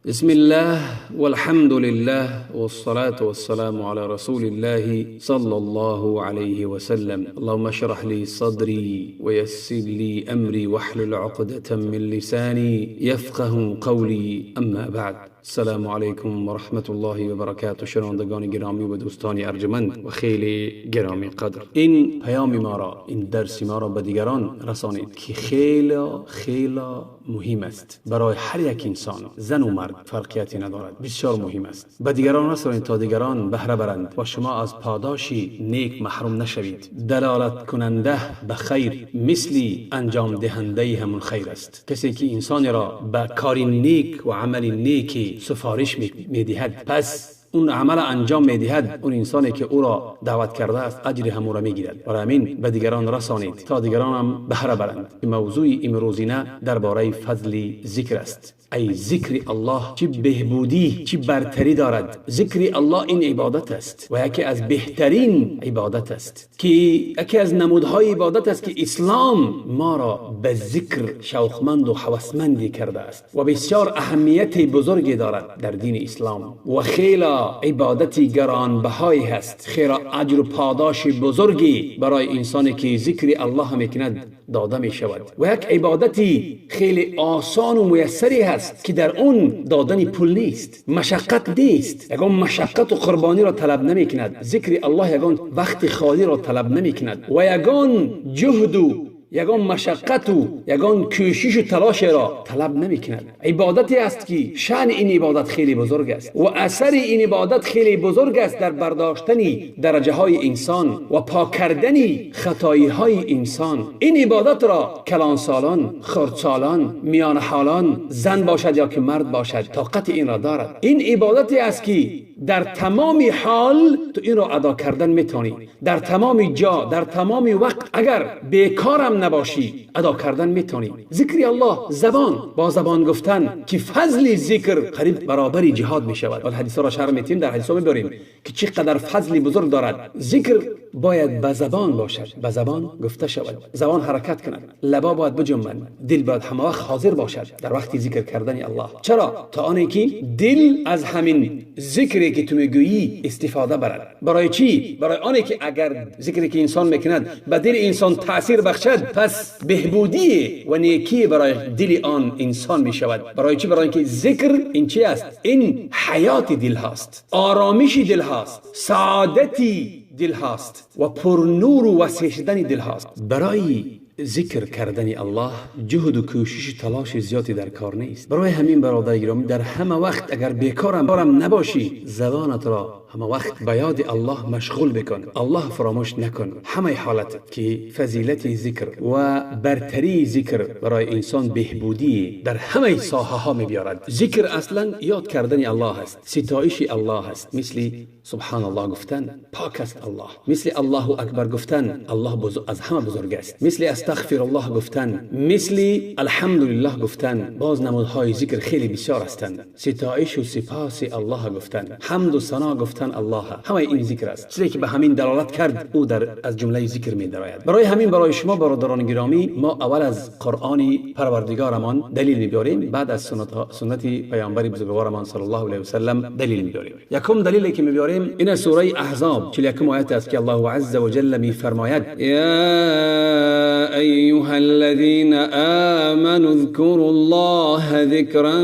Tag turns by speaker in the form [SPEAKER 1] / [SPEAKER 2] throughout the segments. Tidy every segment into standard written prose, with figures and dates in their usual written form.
[SPEAKER 1] بسم الله والحمد لله والصلاة والسلام على رسول الله صلى الله عليه وسلم. اللهم اشرح لي صدري ويسر لي أمري واحلل عقدة من لساني يفقه قولي. أما بعد، السلام علیکم و رحمت الله و برکاته. شنوندگان گرامی و دوستان ارجمند و خیلی گرامی قدر، این پیام ما را، این درس ما را به دیگران رسانید که خیلی خیلی مهم است برای هر یک انسان، زن و مرد فرقیتی ندارد، بسیار مهم است. به دیگران رسانید تا دیگران بهره برند و شما از پاداشی نیک محروم نشوید. دلالت کننده به خیر مثل انجام دهنده همون خیر است. کسی که انسانی را به کار نیک و عمل نیکی سفارش میدهد، پس اون عمل انجام میدهد، اون انسانی که او را دعوت کرده است اجر هم را میگیرد. برای همین به دیگران رسانید تا دیگران هم بهره برند. موضوع امروزینه درباره فضل ذکر است. ای ذکر الله چه بهبودی، چه برتری دارد. ذکر الله این عبادت است و یکی از بهترین عبادت است، که یکی از نمودهای عبادت است که اسلام ما را به ذکر شوقمند و هوسمندی کرده است و بسیار اهمیت بزرگی دارد در دین اسلام و خیلی عبادتی گرانبهایی هست. خیلی اجر و پاداش بزرگی برای انسانی که ذکر الله میکند داده می شود و یک عبادتی خیلی آسان و میسری هست که در اون دادن پول نیست، مشقت نیست، یگان مشقت و قربانی را طلب نمی کند. ذکر الله یگان وقت خالی را طلب نمی کند و یگان جهد و یگان مشقت و یگان کوشش و تلاش را طلب نمی کند. عبادتی است که شأن این عبادت خیلی بزرگ است و اثر این عبادت خیلی بزرگ است در برداشتن درجه های انسان و پاک کردن خطایی های انسان. این عبادت را کلان سالان، خردسالان، میان حالان، زن باشد یا که مرد باشد، طاقت این را دارد. این عبادتی است که در تمام حال تو این را ادا کردن میتونی، در تمام جا، در تمام وقت، اگر بیکارم نباشی ادا کردن میتونی. ذکر الله، زبان با زبان گفتن که فضل ذکر قریب برابر جهاد میشود. ولی حدیث را شرح میتیم، در حدیث ها میبریم که چقدر فضل بزرگ دارد. ذکر باید به زبان باشد، به زبان گفته شود، زبان حرکت کند، لبا باید بجنبند، دل باید همه وقت حاضر باشد در وقت ذکر کردن الله. چرا؟ تا آنی که دل از همین ذکری که تو میگویی استفاده برد. برای چی؟ برای آنی که اگر ذکری که انسان میکند به دل انسان تاثیر بخشد، پس بهبودی و نیکی برای دل آن انسان میشود. برای چی؟ برای اینکه ذکر این چی است؟ این حیات دل هاست، آرامش دل هاست، سعادتی دل هاست و پرنور و وسیع شدن دل هاست. برای ذکر کردن الله جهد و کوشش و تلاش زیادی در کار نیست. برای همین برادر گرامی، در همه وقت اگر بیکارم نباشی، زبانت را همه وقت به یاد الله مشغول بکن، الله فراموش نکن. همه حالت که فضیلت ذکر و برتری ذکر برای انسان بهبودی در همه ساحه ها می بیارد. ذکر اصلا یاد کردن الله است، ستایش الله است، مثل سبحان الله گفتن پاک است الله، مثل الله اکبر گفتن الله از همه بزرگ است، مثل استغفر الله گفتن، مثل الحمدلله گفتن. باز نمودهای ذکر خیلی بسیار هستند. ستایش و سپاس الله گفتن، حمد و ثنا گفتن الله، همه این ذکر است. چیزی که به همین دلالت کرد او در از جمله ذکر می درآید. برای همین برای شما برادران گرامی، ما اول از قرآن پروردگارمان دلیل می‌بریم، بعد از سنت پیامبر بزرگوارمان صلی الله علیه و سلم دلیل می‌بریم. یکم دلیلی که می‌بریم این سوره احزاب 41 آیت است که الله عز وجل می‌فرماید: یا ایها الذین آمنوا اذکروا الله ذکرا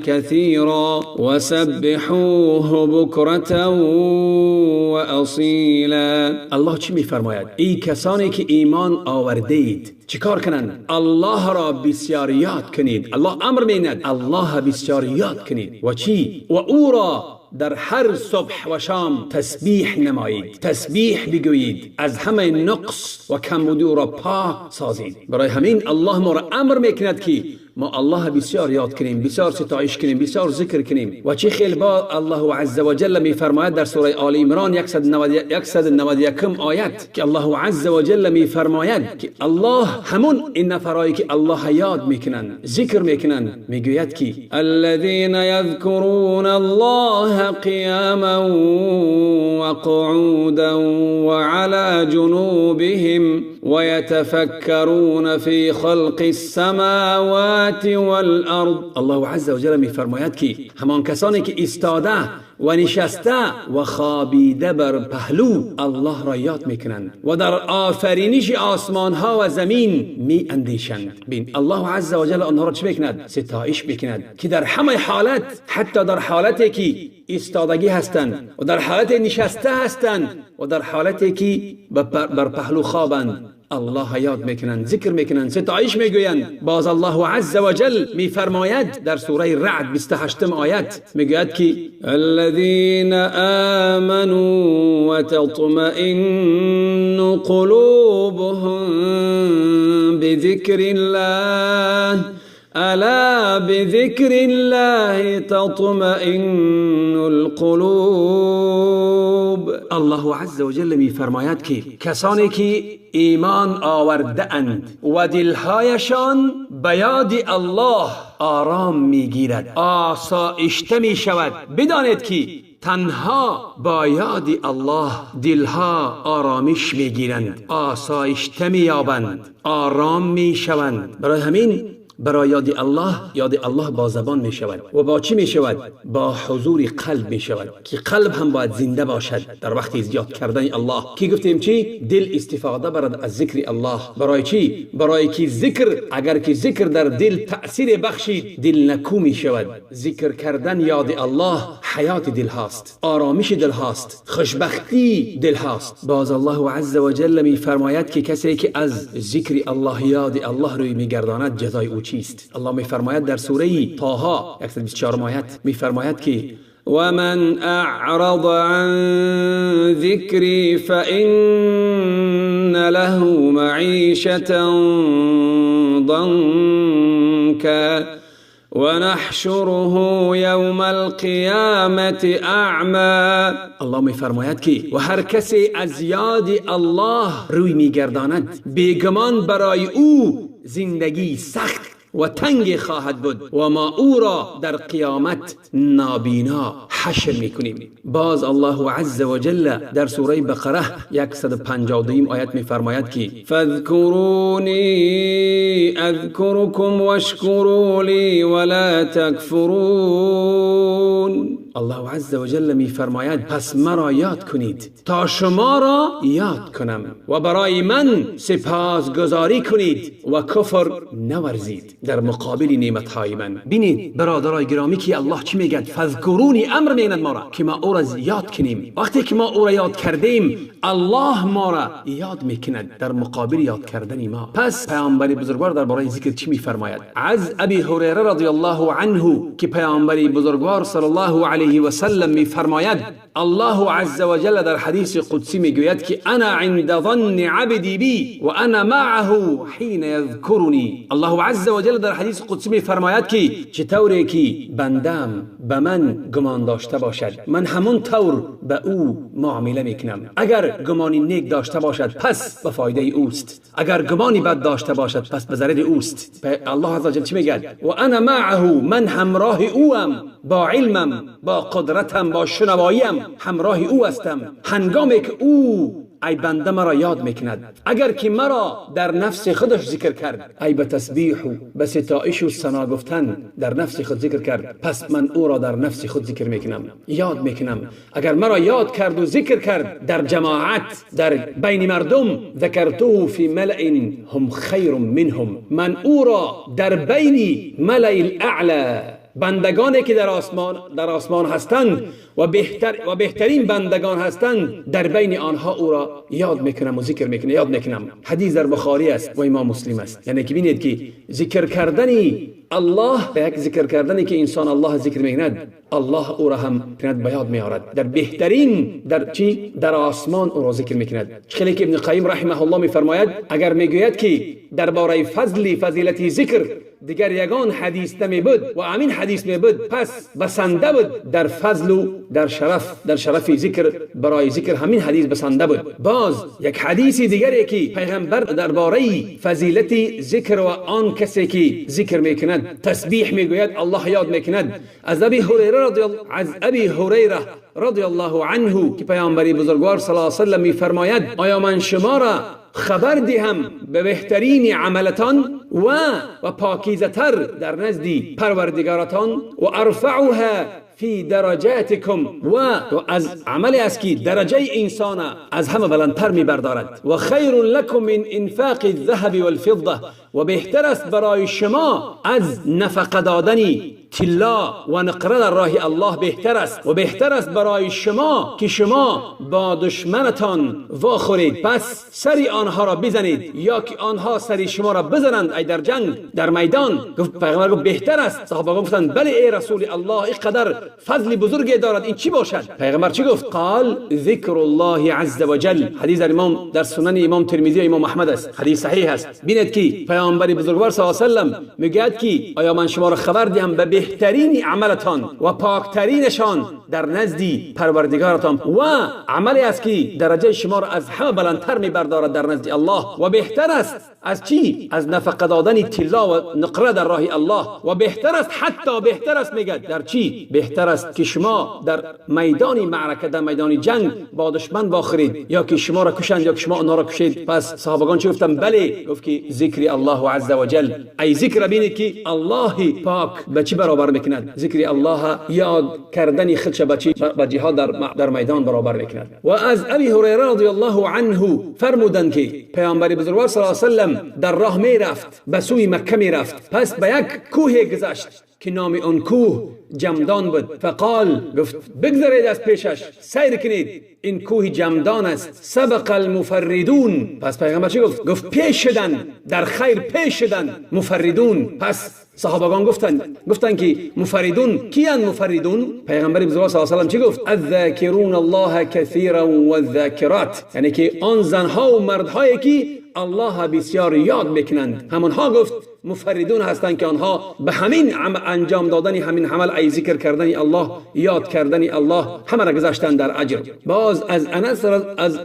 [SPEAKER 1] كثيرا وسبحوه بكرة وأصيلا. الله چی می‌فرماید؟ ای کسانی که ایمان آورده اید چیکار کنند؟ الله را بسیار یاد کنید. الله امر می‌کند الله بسیار یاد کنید و چی؟ و او را در هر صبح و شام تسبیح نمایید، تسبیح بگویید، از همه نقص و کمبودی او را پاک سازید. برای همین الله ما را امر میکند که ما الله بسیار یاد کنیم، بسیار ستایش کنیم، بسیار ذکر کنیم. و چه خیلی با الله عز وجل میفرماید در سوره آل عمران 191 آیت که الله عز وجل میفرماید که الله همون این نفرایی که الله یاد میکنن، ذکر میکنن، میگوید که الذين يذكرون الله قياما وقعودا وعلى جنوبهم ويتفكرون في خلق السماوات والأرض. الله عز وجل میفرماید که همان کسانی که ایستاده و نشسته و خوابیده بر پهلو الله را یاد میکنند و در آفرینش آسمان ها و زمین می اندیشند. بین الله عز وجل آنها را چه میکند؟ ستایش میکند که در همه حالت، حتی در حالتی که ایستادگی هستند و در حالت نشسته هستند و در حالتی که بر پهلو خوابند، الله یاد میکنند، ذکر میکنند، ستایش میگویند. باز الله عز وجل میفرماید در سوره رعد 28 آیت میگوید که الذين آمنوا وتطمئن قلوبهم بذكر الله ألا بذكر الله تطمئن القلوب. الله عز وجل میفرماید که کسانی که ایمان آورده اند و دلهایشان به یاد الله آرام میگیرد، آسایشته میشود، بدانید که تنها با یاد الله دلها آرامش میگیرند، آسایشته مییابند، آرام میشوند. برای همین برای یاد الله، یاد الله با زبان می شود و با چی می شود؟ با حضور قلب می شود که قلب هم باید زنده باشد در وقت یاد کردن الله. که گفتیم چی؟ دل استفاده برد از ذکر الله. برای چی؟ برای که ذکر، اگر که ذکر در دل تأثیر بخشید، دل نکو می شود. ذکر کردن یاد الله حیات دل هاست، آرامش دل هاست، خوشبختی دل هاست. باز الله عز وجل می فرماید که کسی که از ذکر الله، یاد الله روی می گرداند، جزای او چیست؟ الله میفرماید در سوره طه 124 آیت میفرماید که ومن اعرض عن ذکری فإن له معیشة ضنکا ونحشره یوم القیامة اعمی. الله میفرماید که و هر کسی از یاد الله روی میگرداند، بیگمان برای او زندگی سخت و تنگ خواهد بود و ما او را در قیامت نابینا حشر میکنیم. باز الله عز وجل در سوره بقره 152 آیت میفرماید که فاذکرونی اذکرکم واشکروا لی ولا تکفرون. الله عز وجل میفرماید پس مرا یاد کنید تا شما را یاد کنم و برای من سپاسگزاری کنید و کفر نورزید در مقابل نعمتهای من. بینید برادرای گرامی که الله چی میگه؟ فذکرونی، امر میکند ما را که ما او را یاد کنیم. وقتی که ما او را یاد کردیم، الله ما را یاد میکند در مقابل یاد کردن ما. پس پیامبر بزرگوار درباره ذکر چی میفرماید؟ از ابی هریره رضی الله عنه که پیامبر بزرگوار صلی الله علیه و سلم میفرماید الله عز وجل در حدیث قدسی میگوید که انا عند ظن عبدی بی و انا معه حین یذکرنی. الله عز وجل در حدیث قدسی میفرماید که چطوری که بندم به من گمان داشته باشد، من همون طور به او معامله میکنم. اگر گمانی نیک داشته باشد پس به فایده اوست، اگر گمانی بد داشته باشد پس به ضرر اوست. الله عز وجل چی میگه؟ و انا معه، من همراه اوام، با علمم، با قدرتم، با شنواییم همراه او هستم. هنگامی که او ای بنده مرا یاد میکند، اگر که مرا در نفس خودش ذکر کرد، ای به تسبیح و به ستایش و ثنا گفتن در نفس خود ذکر کرد، پس من او را در نفس خود ذکر میکنم، یاد میکنم. اگر مرا یاد کرد و ذکر کرد در جماعت، در بین مردم، ذکرته فی ملأ هم خیر منهم، من او را در بین ملأ الاعلی، بندگانی که در آسمان هستند و بهترین بندگان هستند، در بین آنها او را یاد میکنم و ذکر میکنم، یاد میکنم. حدیث در بخاری است و امام مسلم است. یعنی که ببینید که ذکر کردنی الله، یک ذکر کردنی که انسان الله ذکر میکند، الله او را هم کند به یاد میآورد، در بهترین، در چی؟ در آسمان او را ذکر میکند. خیلی که ابن قیم رحمه الله میفرماید اگر میگوید که درباره فضل فضیلت ذکر دیگر یگان حدیث نمی بود و امین حدیث می بود، پس بسنده بود در فضل و در شرف، در شرف ذکر، برای ذکر همین حدیث بسنده بود. باز یک حدیث دیگری که پیغمبر درباره فضیلت ذکر و آن کسی که ذکر میکند، تسبیح میگوید، الله یاد میکند، از ابی هریره رضی الله عنه که پیامبر بزرگوار صلی الله علیه و سلم میفرماید آیا من شما را خبر دهم به بهترین عملتان و پاکیزه تر در نزد پروردگارتان؟ و ارفعها فی درجاتکم، و از عمل است که درجه انسان از همه بلندتر میبردارد. و خیر لکم من انفاق الذهب والفضه، و بهتر است برای شما از نفقه دادن طلا و نقره در راه الله بهتر است. و بهتر است برای شما که شما با دشمنتان واخورید، پس سری آنها را بزنید یا که آنها سری شما را بزنند، ای در جنگ در میدان. گفت پیغمبر گفت بهتر است. صحابه گفتند بله ای رسول الله، اینقدر فضل بزرگی دارد، این چی باشد؟ پیغمبر چی گفت؟ قال ذکر الله عز وجل. حدیث در امام در سنن امام ترمذی و امام احمد است، حدیث صحیح است. ببینید که پیامبر بزرگوار صلی الله علیه و سلم میگوید که آیا من شما را خبر دهم به بهترین عملتان و پاکترینشان در نزد پروردگارتان، و عملی است که درجه شما را از همه بلندتر میبردارد در نزد الله، و بهتر است از چی؟ از نفقه دادن طلا و نقره در راه الله. و بهتر است، حتی بهتر است میگه در چی؟ بهتر است که شما در میدان معرکه، در میدان جنگ با دشمن باخرید، یا که شما را کشند یا که شما آنها را کشید. پس صحابگان چی گفتند؟ بله. گفت که ذکر الله عز وجل. ای ذکر بینید که الله پاک به چی برابر میکند؟ ذکر الله یاد کردن خودش به چی؟ به جهاد در میدان برابر میکند. و از ابی هریره رضی الله عنه فرمودند که پیامبر بزرگوار صلی الله علیه و سلم در راه میرفت، به سوی مکه میرفت، پس به یک کوه گذشت که نام آن کوه جمدان بود. فقال، گفت بگذرید از پیشش، سیر کنید، این کوه جمدان است. سبق المفردون. پس پیغمبر چی گفت؟ گفت پیش شدن در خیر، پیش شدن مفردون. پس صحابگان گفتند که مفردون کیان؟ مفردون پیغمبر بزرگوار صلی الله علیه و سلم چی گفت؟ الذاکرون الله کثیرا والذاکرات، یعنی که آن زنها و مردهایی که الله بسیار یاد میکنند، همانها گفت مفردون هستند که آنها به همین انجام دادن همین عمل، ای ذکر کردن الله، یاد کردن الله، همه را گذاشتند در اجر. باز از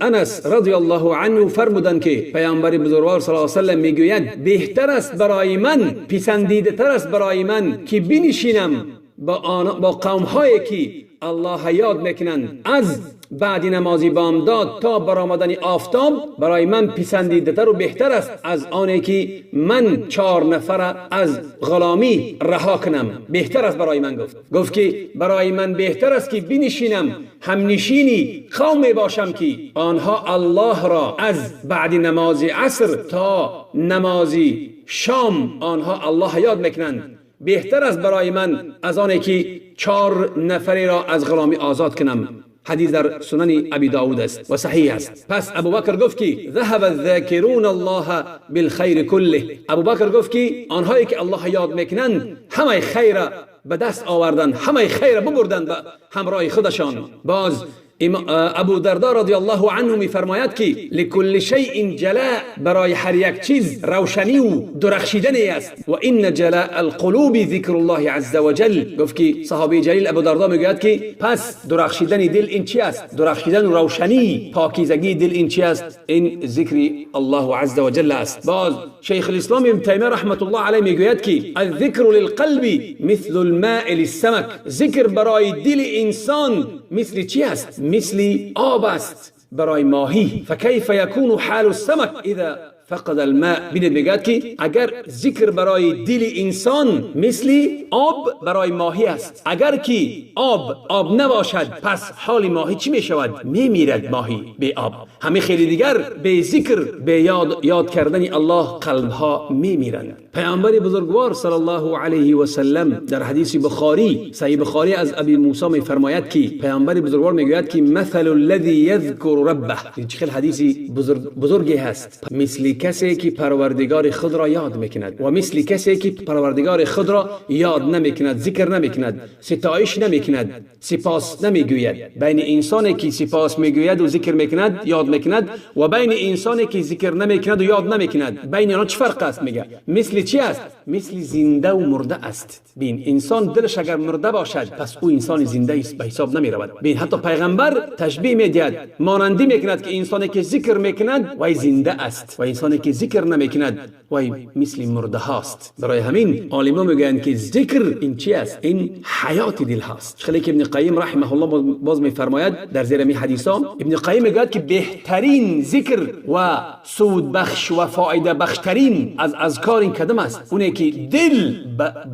[SPEAKER 1] انس رضی الله عنه فرمودند که پیامبر بزرگوار صلی الله علیه و سلم میگوید بهتر است برای من، پسندیده تر است برای من که بنشینم با قوم هایی که الله یاد میکنند از بعد نماز بامداد تا برآمدن آفتاب، برای من پسندیده تر و بهتر است از آنی که من 4 نفر از غلامی رها کنم. بهتر است برای من. گفت که برای من بهتر است که بنشینم، همنشینی قوم باشم که آنها الله را از بعد نماز عصر تا نماز شام آنها الله یاد میکنند. بهتر است برای من از آنی که 4 نفری را از غلامی آزاد کنم. حدیث در سنن ابی داود است و صحیح است. پس ابوبکر گفت که ذهب الذاکرون الله بالخیر کله. ابوبکر گفت که آنهایی که الله یاد میکنند همه خیر به دست آوردن، همه خیر ببردن به همراه خودشان. باز ابو دردا رضی الله عنه میفرماید که لکل شیء جلاء، برای هر یک چیز روشنی و درخشیدنی است. و ان جلاء القلوب ذکر الله عز وجل. گفت که صحابی جلیل ابو دردا میگوید که پس درخشیدن دل این چی است؟ درخشیدن و روشنی پاکیزگی دل این چی است؟ این ذکر الله عز وجل است. باز شیخ الاسلام ابن تیمیه رحمت الله علیه میگوید که الذکر للقلب مثل الماء للسمك. ذکر برای دل انسان مثل چی است؟ مثل آب است برای ماهی. فکیف یکون حال السمک اذا فقد الماء. بینید میگه که اگر ذکر برای دل انسان مثل آب برای ماهی است، اگر که آب نباشد پس حال ماهی چی میشود؟ میمیرد ماهی به آب. همه خیلی دیگر به ذکر، به یاد کردن الله قلب ها میمیرند. پیامبر بزرگوار صلی الله علیه و سلم در حدیث بخاری، صحیح بخاری، از ابی موسی میفرماید که پیامبر بزرگوار میگوید که مثل الذی یذکر ربه. این چه حدیثی بزرگی هست. مثل کسی که پروردگار خود را یاد میکند و مثل کسی که پروردگار خود را یاد نمیکند، ذکر نمیکند، ستایش نمیکند، سپاس نمیگوید. بین انسانی که سپاس میگوید و ذکر میکند، یاد میکند، و بین انسانی که ذکر نمیکند و یاد نمیکند، بین آنها چه فرق است؟ میگه مثل چی است؟ مثل زنده و مرده است. بین انسان دلش اگر مرده باشد پس او انسان زنده است به حساب نمیرود. بین حتی پیغمبر تشبیه میدهد، مانندی میکند که انسانی که ذکر میکند وای زنده است و انسانی انسانی که ذکر نمیکند وای مثل مرده هاست. برای همین عالما میگویند که ذکر این چی است؟ این حیات دل هاست. خیلی که ابن قیم رحمه الله باز میفرماید در زیر می حدیثا، ابن قیم میگوید که بهترین ذکر و سود بخش و فایده بخشترین از اذکار این کدام است؟ اونه که دل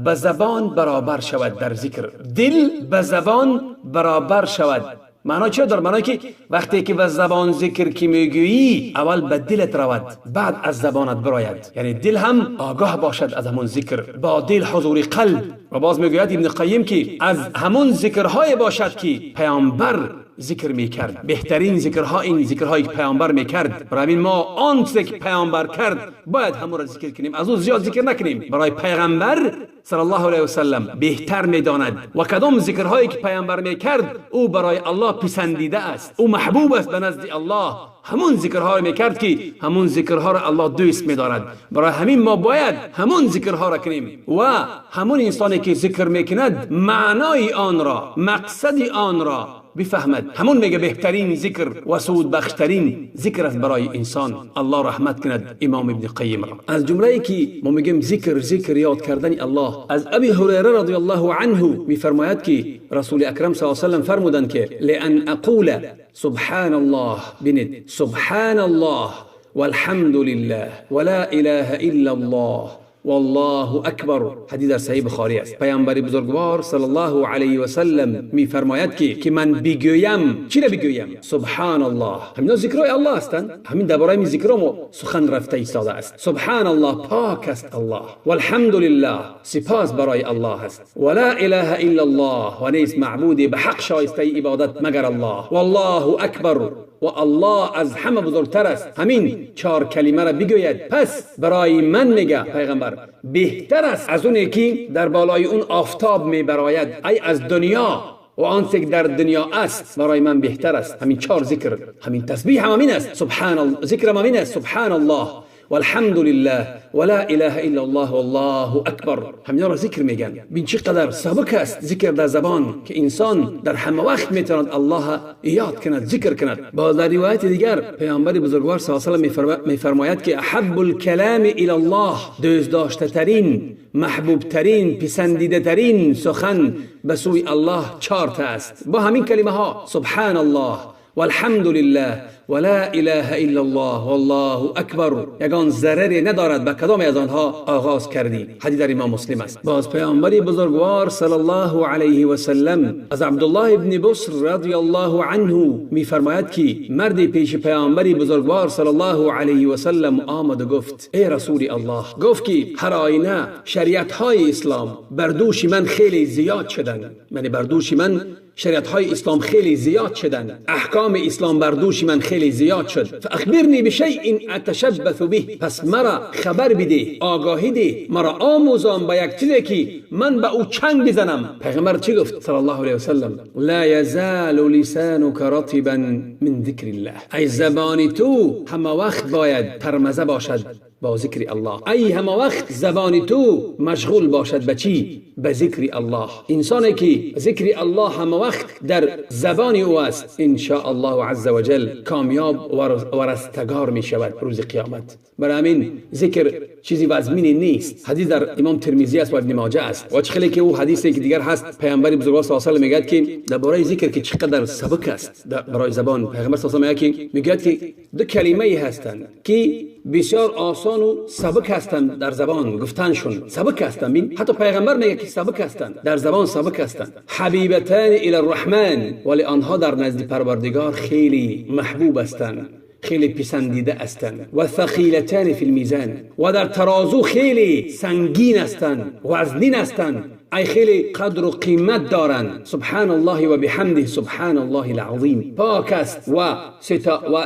[SPEAKER 1] به زبان برابر شود در ذکر. دل به زبان برابر شود. معنا چه داره؟ معنا که وقتی که به زبان ذکر کی میگویی اول به دلت رود، بعد از زبانت براید. یعنی دل هم آگاه باشد از همون ذکر، با دل حضور قلب. و باز میگوید ابن قیم که از همون ذکرهای باشد که پیامبر ذکر میکرد. بهترین ذکرها این ذکرهایی که پیامبر میکرد. برای همین ما آن چیزی که پیامبر کرد باید همون را ذکر کنیم، از او زیاد ذکر نکنیم. برای پیغمبر صلی الله علیه و سلم بهتر میداند و کدام ذکرهایی که پیامبر میکرد او برای الله پسندیده است، او محبوب است به نزد الله. همون ذکرها را میکرد که همون ذکرها را الله دوست میدارد. برای همین ما باید همون ذکرها را کنیم و همون انسانی که ذکر میکند معنای آن را، مقصد آن را بفهمد. همون میگه بهترین ذکر و سود بخشترین ذکر است برای انسان. الله رحمت کند امام ابن قیم را. از جمله که ما میگیم ذکر، ذکر یاد کردن الله، از ابی هریره رضی الله عنه میفرماید که رسول اکرم صلی الله علیه و سلم فرمودند که لأن اقول سبحان الله، بینید سبحان الله والحمد لله ولا اله الا الله والله اکبر. حدیث در صحیح بخاری است. پیامبر بزرگوار صلی الله علیه و سلم میفرماید که من بگویم، چی را بگویم؟ سبحان الله. همینا ذکرهای الله هستند. همین درباره این ذکرها ما سخن رفته ایستاده است. سبحان الله، پاک است الله، والحمد لله، سپاس برای الله است، ولا اله الا الله، و نیست معبودی به حق شایسته عبادت مگر الله، والله اکبر، و الله از همه بزرگتر است. همین چهار کلمه را بگوید، پس برای من میگه پیغمبر بهتر است از اون که در بالای اون آفتاب میبراید، ای از دنیا و آن که در دنیا است برای من بهتر است. همین چهار ذکر، همین تسبیح هم همین است، سبحان الله، ذکر هم همین است، سبحان الله والحمد لله ولا اله الا الله والله اکبر. همینا را ذکر میگن. بین چقدر سبک است ذکر در زبان که انسان در همه وقت میتواند الله یاد کند، ذکر کند. باز در روایت دیگر پیامبر بزرگوار صلی الله علیه و سلم میفرماید که احب الکلام الی الله، دوست داشته ترین، محبوب ترین، پسندیده ترین سخن به سوی الله چهار تا است. با همین کلمه ها سبحان الله والحمد لله ولا اله الا الله والله اکبر، یگان ضرری ندارد به کدام از آنها آغاز کردی. حدیث در امام مسلم است. باز پیامبر بزرگوار صلی الله علیه و سلم از عبدالله ابن بصر رضی الله عنه میفرماید که مردی پیش پیامبر بزرگوار صلی الله علیه و سلم آمد و گفت ای رسول الله، گفت که هر آینه شریعت های اسلام بر دوش من خیلی زیاد شدند. یعنی بر دوش من شریعت های اسلام خیلی زیاد شدند، احکام اسلام بر دوش من خیلی زیاد شد. فاخبرنی بشیء اتشبث به، پس مرا خبر بده، آگاهی ده، مرا آموزان با یک چیزی که من به او چنگ بزنم. پیغمبر چی گفت صلی الله علیه و سلم؟ لا یزال لسانک رطبا من ذکر الله، ای زبان تو همه وقت باید ترمزه باشد با ذکر الله. ای همه وقت زبان تو مشغول باشد به چی؟ به ذکر الله. انسانی که ذکر الله همه وقت در زبان او است، ان شاء الله عز وجل کامیاب و رستگار می شود روز قیامت. برای همین ذکر چیزی وزمینی نیست. حدیث در امام ترمذی است و ابن ماجه است و چخلی که او حدیثی که دیگر هست، پیامبر بزرگوار صلی الله علیه و میگه که درباره ذکر که چقدر سبک است برای زبان، پیغمبر صلی الله علیه و میگه که دو کلمه هستند که بسیار آسان و سبک هستند در زبان گفتنشون، سبک هستند. حتی پیغمبر میگه که سبک هستند در زبان، سبک هستند. حبیبتان الی الرحمن، ولی آنها در نزد پروردگار خیلی محبوب هستند، خیلی پسندیده هستند. و ثقیلتان فی المیزان، و در ترازو خیلی سنگین هستند، وزنین هستند، ای خیلی قدر و قیمت دارند. سبحان الله و بحمده سبحان الله العظیم، پاک است و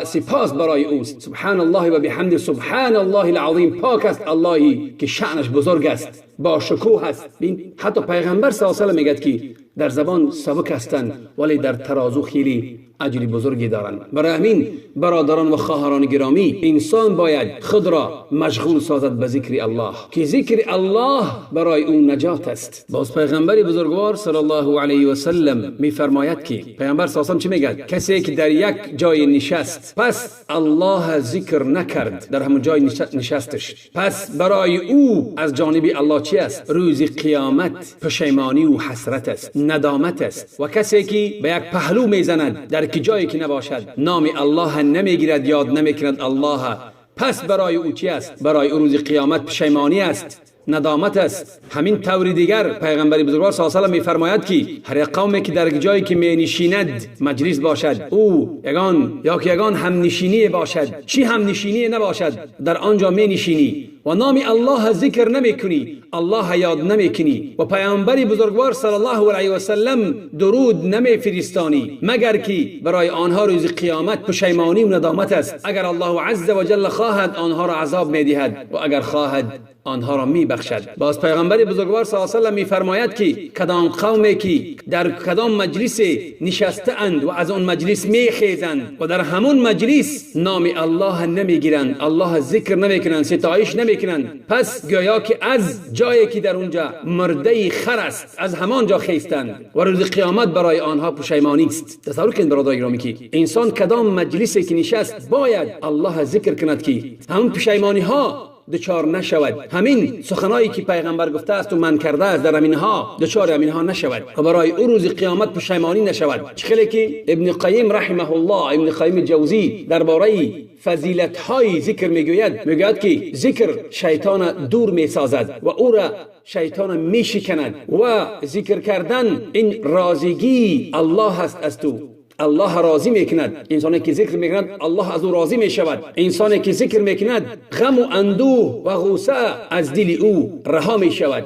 [SPEAKER 1] سپاس برای اوست. سبحان الله و بحمده سبحان الله العظیم، پاک است اللهی که شأنش بزرگ است، با شکوه است. حتی پیغمبر صلی الله علیه و سلم میگه که در زبان سبک هستند ولی در ترازو خیلی اجر بزرگی دارند. برای همین برادران و خواهران گرامی، انسان باید خود را مشغول سازد به ذکر الله که ذکر الله برای او نجات است. باز پیغمبر بزرگوار صلی الله علیه و سلم میفرماید که پیغمبر صلی الله علیه و سلم چی میگه؟ کسی که در یک جای نشست پس الله ذکر نکرد در همون جای نشستش، پس برای او از جانب الله چی است؟ روز قیامت پشیمانی و حسرت است، ندامت است. و کسی که به یک پهلو میزند در که جایی که نباشد، نام الله نمیگیرد، یاد نمیکند الله، پس برای او چی است؟ برای او روز قیامت پشیمانی است، ندامت است. همین طور دیگر پیغمبر بزرگوار صلی الله علیه و سلم میفرماید که هر قومی که در جایی که می نشیند مجلس باشد، او یگان یا که یگان همنشینی باشد، چی همنشینی نباشد، در آنجا می نشینی و نام الله ذکر نمیکنی، الله یاد نمیکنی و پیامبر بزرگوار صلی الله علیه و سلم درود نمیفرستانی، مگر که برای آنها روز قیامت پشیمانی و ندامت است. اگر الله عز و جل خواهد آنها را عذاب میدهد و اگر خواهد آنها را میبخشد. باز پیغمبر بزرگوار صلی الله علیه و سلم میفرماید که کدام قومی که در کدام مجلس نشسته اند و از آن مجلس میخیزند و در همون مجلس نام الله نمیگیرند، الله ذکر نمیکنند، ستایش نمیکنند، پس گویا که از جایی که در اونجا مرده خر است از همان جا خیستند و روز قیامت برای آنها پشیمانی است. تصور کنید برادر گرامی که انسان کدام مجلسی که نشست باید الله ذکر کند که همون پشیمانی ها دچار نشود، همین سخنایی که پیغمبر گفته است و من کرده است در همینها دچار همینها نشود و برای او روز قیامت پشیمانی نشود. خیلی که ابن قیم رحمه الله، ابن قیم جوزی درباره فضیلت های ذکر میگوید، میگوید که ذکر شیطان دور میسازد و او را شیطان میشکند و ذکر کردن این رازگی الله است از تو، الله راضی میکند. انسانی که ذکر میکند الله از او راضی میشود. انسانی که ذکر میکند غم و اندوه و غصه از دل او رها میشود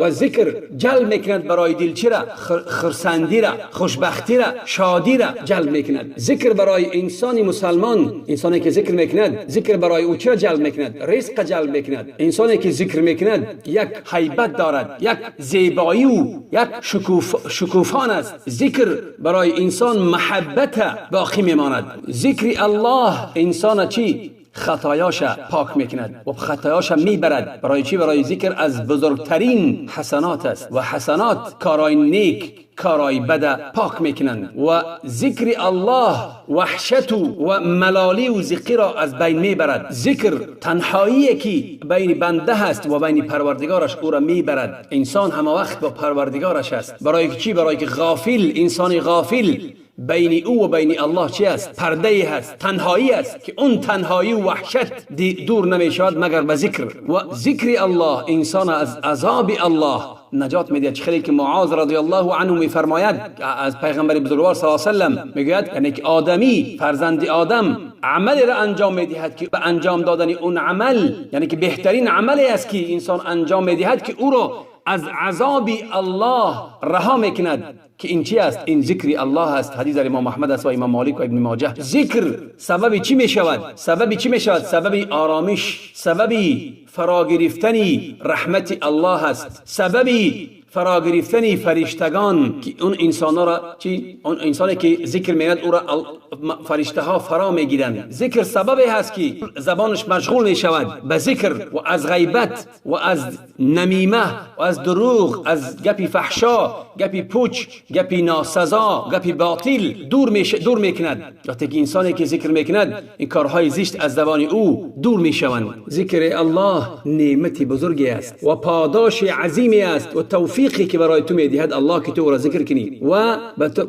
[SPEAKER 1] و ذکر جلب میکند برای دل چرا؟ خرسندی را، خوشبختی را، شادی را جلب میکند. ذکر برای انسان مسلمان، انسانی که ذکر میکند ذکر برای او چرا جلب میکند؟ رزق جلب میکند. انسانی که ذکر میکند یک هیبت دارد، یک زیبایی و یک شکوفان است. ذکر برای انسان محبت باقی میماند. ذکر الله انسان چی؟ خطایاش پاک میکند و خطایاش میبرد. برای چی؟ برای ذکر از بزرگترین حسنات است و حسنات کارای نیک، کارای بد پاک میکنند و ذکر الله وحشت و ملالی و ذقی را از بین میبرد. ذکر تنهایی که بین بنده هست و بین پروردگارش او را میبرد. انسان همه وقت با پروردگارش است. برای چی؟ برای که غافل، انسان غافل بین او و بین الله چی است؟ پرده هست، تنهایی است که اون تنهایی و وحشت دور نمی شود مگر به ذکر. و ذکر الله انسان از عذاب الله نجات میدهد. خیلی که معاذ رضی الله عنه میفرماید از پیغمبر بزرگوار صلی الله علیه و سلم میگوید، یعنی که آدمی، فرزند آدم، عملی را انجام میدهد که به انجام دادن اون عمل، یعنی که بهترین عملی است که انسان انجام میدهد که او را از عذاب الله رها میکند، که این چی است؟ این ذکر الله است. حدیث در امام احمد است و امام مالک و ابن ماجه. ذکر سبب چی میشود؟ سبب چی میشود؟ سبب آرامش، سبب فرا گرفتن رحمت الله است، سبب فرا گرفتن فرشتگان که اون انسان را چی؟ اون انسانی که ذکر میکند او را فرشته ها فرا میگیرند. ذکر سبب هست که زبانش مشغول میشود به ذکر و از غیبت و از نمیمه و از دروغ، از گپی فحشا، گپی پوچ، گپی ناسزا، گپی باطل دور میکند. وقتی که انسانی که ذکر میکند این کارهای زشت از زبان او دور میشوند. ذکر الله نعمت بزرگی است و پاداش عظیمی است و توفیقی که برای تو میدهد الله که تو را ذکر کنی و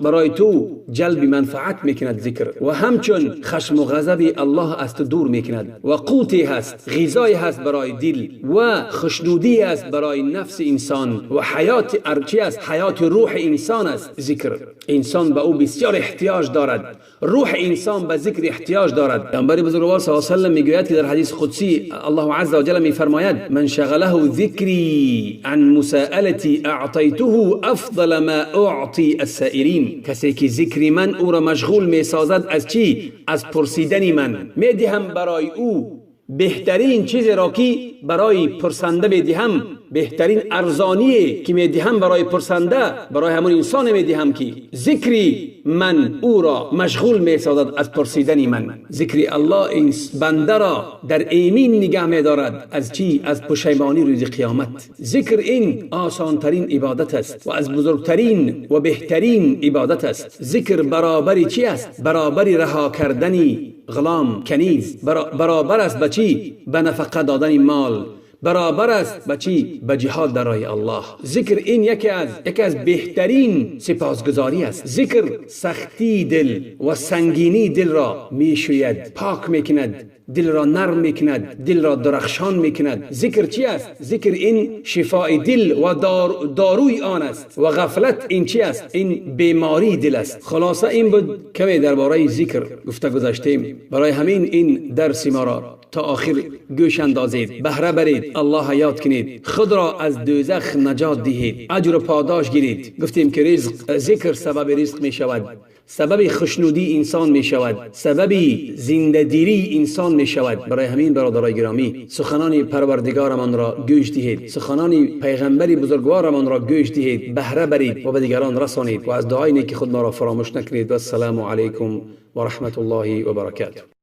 [SPEAKER 1] برای تو جلب منفعت میکند ذکر، و همچون خشم و غضب الله از تو دور میکند و قوتی هست، غذای هست برای دل و خشنودی است برای نفس انسان و حیات ارچی است، حیات روح انسان است ذکر. انسان به او بسیار احتیاج دارد، روح انسان به ذکر احتیاج دارد. پیامبر بزرگوار صلی الله علیه و سلم میگوید که در حدیث قدسی الله عز وجل میفرماید من شغله ذکری عن مساءلتی اعطیته افضل ما اعطی السائلین. کسی که ذکر من او را مشغول میسازد از چی؟ از پرسیدن من، میدهم برای او беҳтарин чизеро ки барои пурсанда медиҳам, беҳтарин арзоние ки медиҳам барои пурсанда, барои ҳамон инсоне медиҳам ки зикри ман ӯро машғул месозад аз пурсидани ман. Зикри Аллоҳ ин бандаро дар эмин нигаҳ медорад аз чӣ? Аз пушаймонӣ рӯзи қиёмат. Зикр ин осонтарин ибодат аст ва аз бузургтарин ва беҳтарин ибодат аст. Зикр баробари чӣ аст? Баробари раҳо кардани ғулом, каниз, баробар аст ба чӣ? Ба нафақа додани мол, баробар аст ба чӣ? Ба ҷиҳод дар роҳи Аллоҳ. Зикр ин яке аз беҳтарин сипосгузорӣ аст. Зикр сахтии дил ва сангинии дилро мешӯяд, пок мекунад, дилро нарм мекунад, дилро дурахшон мекунад. Зикр чӣ аст? Зикр ин шифои дил ва доруи он аст ва ғафлат ин чӣ аст? Ин бемории дил аст. Хулоса ин буд каме дар бораи зикр гуфта гузаштем. Барои ҳамин ин дарси моро то охир гӯш андозед, баҳра баред, Аллоҳ ёд кунед, худро аз дӯзах наҷот диҳед, аҷру подош гиред. Гуфтем ки ризқ, зикр сабаби ризқ мешавад, сабаби хушнудии инсон мешавад, сабаби зиндадирии инсон мешавад. Барои ҳамин бародарои гиромӣ, суханони парвардигорамонро гӯш диҳед, суханони пайғамбари бузургворамонро гӯш диҳед, баҳра баред ва ба дигарон расонед ва аз дуои неки худ моро фаромӯш накунед. Вассалому алайкум ва раҳматуллоҳи ва баракатуҳ.